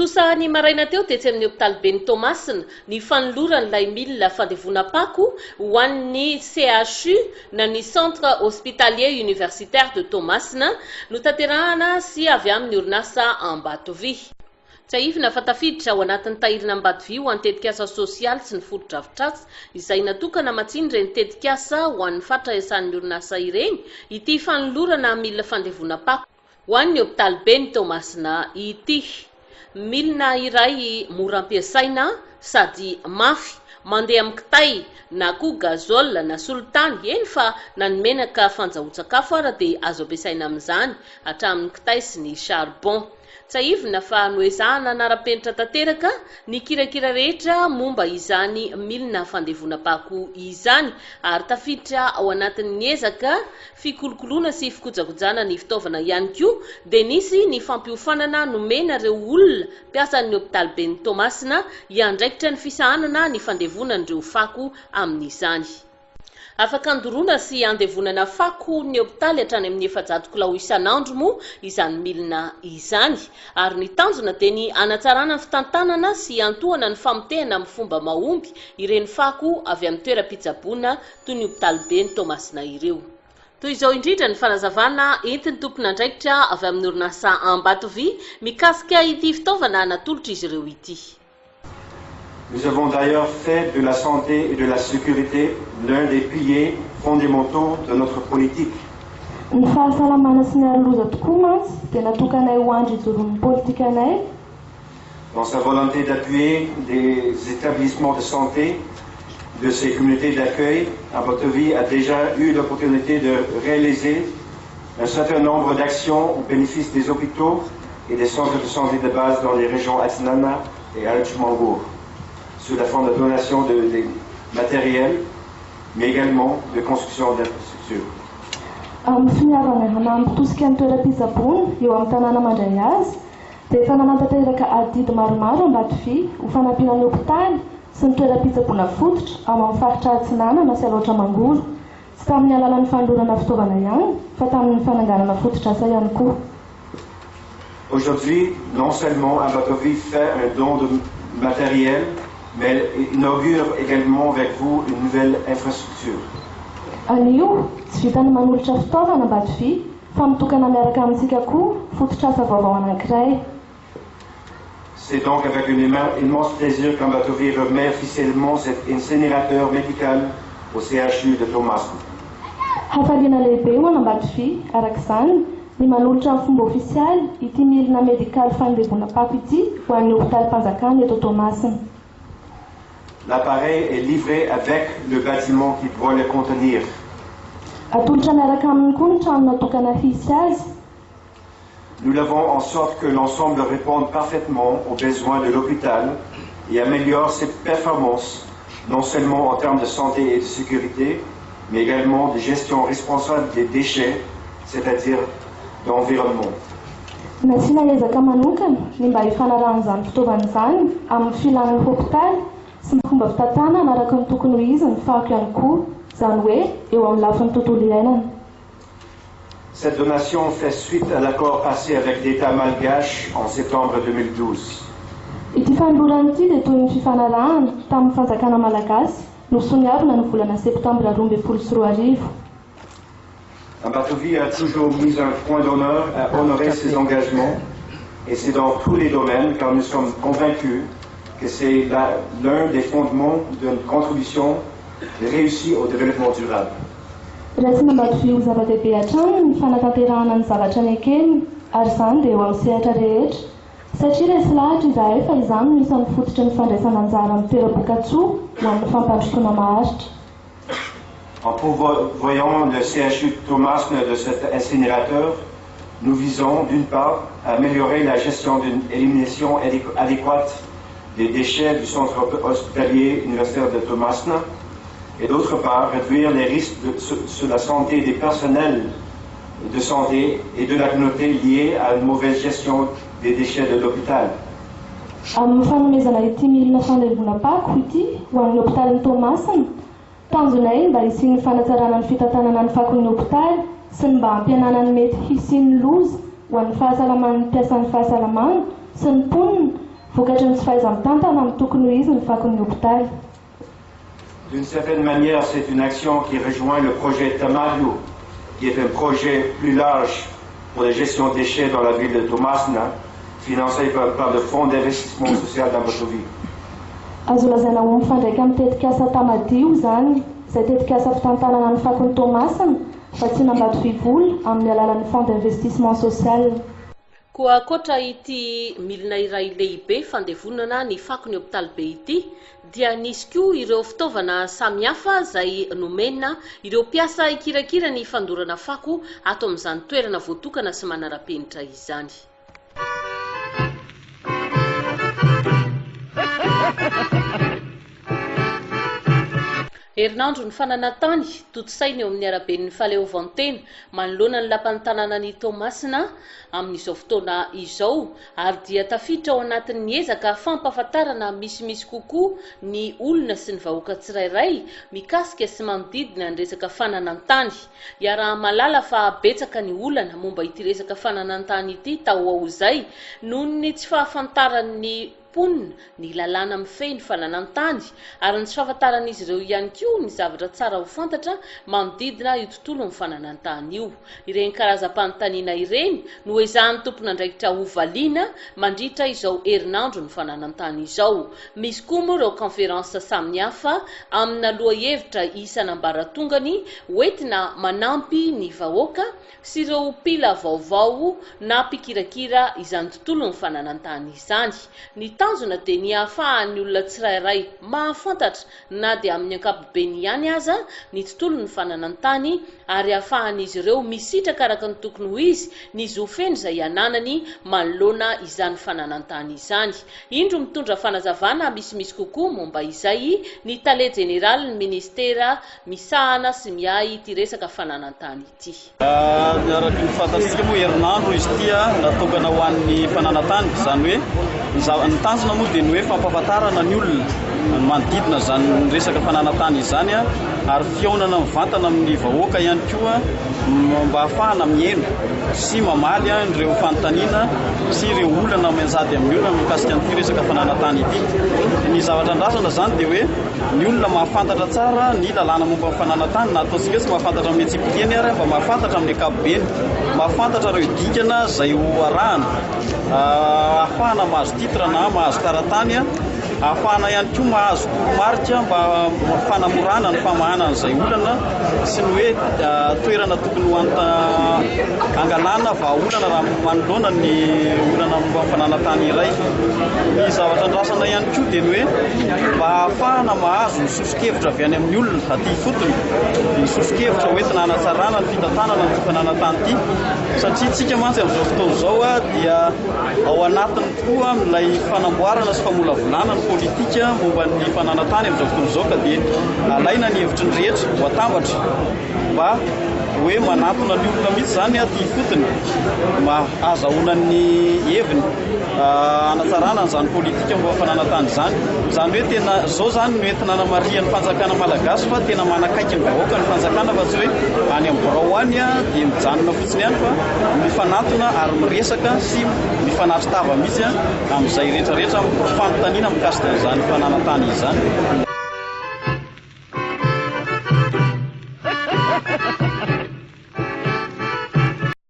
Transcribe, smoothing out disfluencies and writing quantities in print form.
Tontosa ny maraina teo tetsy amin'ny hopitaliben'i Toamasina ny fanoloran'ilay milina fandevonam-pako ho an'ny CHU na ny Centre Hospitalier Universitaire de Toamasina, notanterahana sy avy amin'ny orinasa Ambatovy. Tsiahivina fa tafiditra ao anatin'ny tahirin'Ambatovy ho an'ny tetikasa sosialy sy ny fotodrafitrasa izay natokana hamatsiana ireny tetikasa ho an'ny faritra iasan'ny orinasa ireny ity fanolorana milina fandevonam-pako ho an'ny hopitaliben'i Toamasina ity. Milina iray mora ampiasaina sady mafy, mandeha amin'ny kitay na koa gazole na solitany, eny fa na ny menaka fandrahoan-tsakafo ara dia azo ampiasaina amin'izany, hatramin'ny kitay sy ny charbon. Tsiahivina fa noezahana hanara-penitra tanteraka ny kirakira rehetra momba izany milina fandevonam-pako izany ary tafiditra ao anatin'ny ezaka fikolokoloana sy fikojakojana ny fitaovana ihany koa dia nisy ny fampiofanana nomena ireo olona mpiasan'ny hopitaliben'i Toamasina hiandraikitra ny fisahanana ny fandevonan'ireo fako amin'izany. Afaka andoroana sy andevonana fako ny hopitaly hatrany amin'ny 400 kilao isan'andro moa izany milina izany ary ny tanjona dia ny hanatsarana ny fitantanana sy hiantohana ny famotehana amin'ny fomba mahomby ireny fako avy amin'ny toeram-pitsaboana toy ny hopitaliben'i Toamasina ireo. Toy izao indrindra ny fanazavana entin'ny tompon'andraikitra avy amin'ny orinasa Ambatovy mikasika ity fitaovana natolotr'izy ireo ity. Nous avons d'ailleurs fait de la santé et de la sécurité l'un des piliers fondamentaux de notre politique. Ny fahasalamana sy ny aro loza tokoa mantsy dia natokanay ho andry ijoroan'ny politikanay. Dans sa volonté d'appuyer des établissements de santé de ces communautés d'accueil, Ambatovy a déjà eu l'opportunité de réaliser un certain nombre d'actions au bénéfice des hôpitaux et des centres de santé de base dans les régions Atsinanana et Alaotra Mangoro, sous la forme de donation de matériel, mais également de construction d'infrastructures. Amin'ny finiavana hanampy tosika ny toeram-pitsaboana eo amin'ny tanàna mandray azy dia efa nanatanteraka adidy maromaro Ambatovy ho fanampiana ny hopitaly sy ny toeram-pitsaboana fototra ao amin'ny faritra Atsinanana sy Alaotra Mangoro, tsy tamin'ny alalan'ny fanolorana fitaovana ihany fa tamin'ny fananganana fotodrafitrasa ihany koa. Aujourd'hui, non seulement Ambatovy fait un don de matériel, mais elle inaugure également avec vous une nouvelle infrastructure. Anio, tsy vita ny manolotra fitaovana Ambatovy fa mitokana miaraka amintsika koa fotodrafitrasa vaovao anankiray. C'est donc avec un immense plaisir qu'Ambatovy remet officiellement cet incinérateur médical au CHU de Toamasina. Hafaliana lehibe ho an'Ambatovy araka izany ny manolotra amin'ny fomba ofisialy ity milina medikaly fandevonam-pako ity ho an'ny hopitalim-panjakana eto Toamasina. L'appareil est livré avec le bâtiment qui doit le contenir. Atolotra miaraka aminy koa ny trano natokana hisy azy. Nous l'avons en sorte que l'ensemble réponde parfaitement aux besoins de l'hôpital et améliore ses performances, non seulement en termes de santé et de sécurité, mais également de gestion responsable des déchets, c'est-à-dire d'environnement. Nasiana ezaka manokana ny mba hifanarahan'izany fitaovana izany amin'ny filan'ny hopitaly sy ny fomba fitantanana araka ny tokony ho izy ny fako ihany koa, izany hoe eo amin'ny lafiny tontolo iainana. Cette donation fait suite à l'accord passé avec l'État malgache en septembre 2012. Ity fanolorana ity dia toy ny fifanarahana tamin'ny fanjakana malagasy nosoniavina ny volana septambra 2012. Ambatovy a toujours mis un point d'honneur à honorer ses engagements et c'est dans tous les domaines, car nous sommes convaincus que c'est l'un des fondements d'une contribution réussie au développement durable. Raisin'Ambatovy ho zava-dehibe hatrany ny fanatanterahana ny zavatra nekeny ary izany dia eo amin'ny sehatra rehetra satria resy lahatra izahay fa izany no isan'ny fototry ny fandraisana anjara amin'ny toeram-bokatsoa ho amin'ny fampandrosoana maharitra. En pourvoyant le CHU Toamasina de cet incinérateur, nous visons d'une part à améliorer la gestion d'une élimination adéquate des déchets du centre hospitalier universitaire de Toamasina et d'autre part réduire les risques sur la santé des personnels de santé et de la communauté liés à une mauvaise gestion des déchets de l'hôpital. Amin'ny fanomezana ity milina fandevonam-pako ity ho an'ny hopitalin'ny Toamasina, tanjonay mba hisian'ny fanatsarana ny fitantanana ny fakon'ny hopitaly sy ny mba hampihenana ny mety hisian'ny loza ho an'ny fahasalaman'ny mpiasan'ny fahasalamana sy ny mponina. Vokatry ny tsy fahaiza-mitantana amin'ny tokony ho izy ny fakon'ny hopitaly. D'une certaine manière, c'est une action qui rejoint le projet Tamadio, qui est un projet plus large pour la gestion des déchets dans la ville de Toamasina, financé par le Fonds d'investissement social d'Ambatovy. Azo lazaina ho mifandraika amin'ny tetikasa Tamadio izany, izay tetikasa fitantanana ny fakon'i Toamasina, vatsian'Ambatovy vola amin'ny alalan'ny Fonds d'investissement social. Koa ankoatra ity milina iray lehibe fandevonana ny fakon'ny hopitaly be ity dia nisy koa ireo fitaovana samihafa izay nomena ireo mpiasa hikirakira ny fandorana fako ato amin'izany toerana voatokana sy manara-penitra izany. Herinandro ny fananan-tany, tontosaina eo amin'ny araben'ny fahaleovantena manoloana ny lapan'ny tanànan'i Toamasina amin'izao fotoana izao ary dia tafiditra ao anatin'ny ezaka fampahafantarana misimisy kokoa ny olona sy ny vahoaka tsirairay mikasika sy manodidina ny resaka fananan-tany. Iaraha-mahalala fa betsaka ny olana momba ity resaka fananan-tany ity tao ho ao izay noho ny tsy fahafantaran'ny mponina ny lalàna mifehy ny fananan-tany ary ny tsy fahafantaran'izy ireo ihany koa ny zavatra tsara ho fantatra manodidina io tontolon'ny fananan-tany io. Ireny karazam-panontaniana ireny no ezahan'ny tompon'andraikitra hovaliana mandritra izao herinandron'ny fananan-tany izao. Misy koa moa ireo kaonferansa samihafa amina lohahevitra isan'ambaratongany hoentina manampy ny vahoaka sy ireo mpila vaovao na mpikirakira izany tontolon'ny fananan-tany izany. Ny tanjona dia ny hahafahan'ny olona tsirairay mahafantatra na dia amin'ny ankapobeny ihany aza ny tontolon'ny fananan-tany ary hahafahan'izy ireo misitraka araka ny tokony ho izy ny zo feno izay ananany manoloana izany fananan-tany izany. Indro mitondra fanazavana misimisy kokoa momba izay ny tale jeneralin'ny minisitera misahana sy miahy ity resaka fananan-tany ity. Araka ny fantatsika moa, herinandro izy ity natokana ho an'ny fananan-tany, izany hoe ny tanjona moa dia ny hoe fampahafantarana ny olona ny manodidina izany resaka fananan-tany izany ary fihaonana mivantana amin'ny vahoaka ihany koa mba hahafahana mihaino sy mamaly ireo fanontaniana sy ireo olana mianjady amin'ny olona mikasika an'ity resaka fananan-tany ity. Ny zavatra andrasana izany dia hoe Ny olona mahafantatra tsara ny lalàna momba ny fananan-tany, na ataontsika hoe tsy mahafantatra amin'ny antsipiriany ary, mba mahafantatra amin'ny ankapobeny, mahafantatra ireo dingana izay ho arahana ahafahana mahazo titre na mahazo taratany, ahafahana ihany koa mahazo toromarika mba fanamorana ny famahana an'izay olana sy ny hoe toerana tokony ho angalana vahaolana raha manoloana ny olana momba ny fananan-tany iray. Ny zavatra andrasana ihany koa dia ny hoe mba hahafahana mahazo ny soso-kevitra avy any amin'ny olona aty ifotony, ny soso-kevitra hoentina hanatsarana ny fitantanana an'ity fananan-tany ity, satria isika mantsy amin'izao fotoana izao dia ao anatiny tokoa amin'ilay fanamboarana sy famolavolana ny politika momba ny fananan-tany amin'izao fotoana izao ka dia alaina ny hevitry ny rehetra ho atambatra mba hoe manatona ny olona mihitsy izany aty ifotony mba hahazahoana ny heviny hanatsarana an'izany politika momba ny fananan-tany izany. Izany hoe tena izao izany no entina hanamarihan'ny fanjakana malagasy fa tena manakaiky ny vahoaka ny fanjakana fa tsy hoe any amin'ny birao any dia mijanona fotsiny ihany fa mifanatona ary miresaka sy mifanatri-tava mihitsy amin'izay rehetrarehetra fanontaniana mikasika an'izany fananan-tany izany.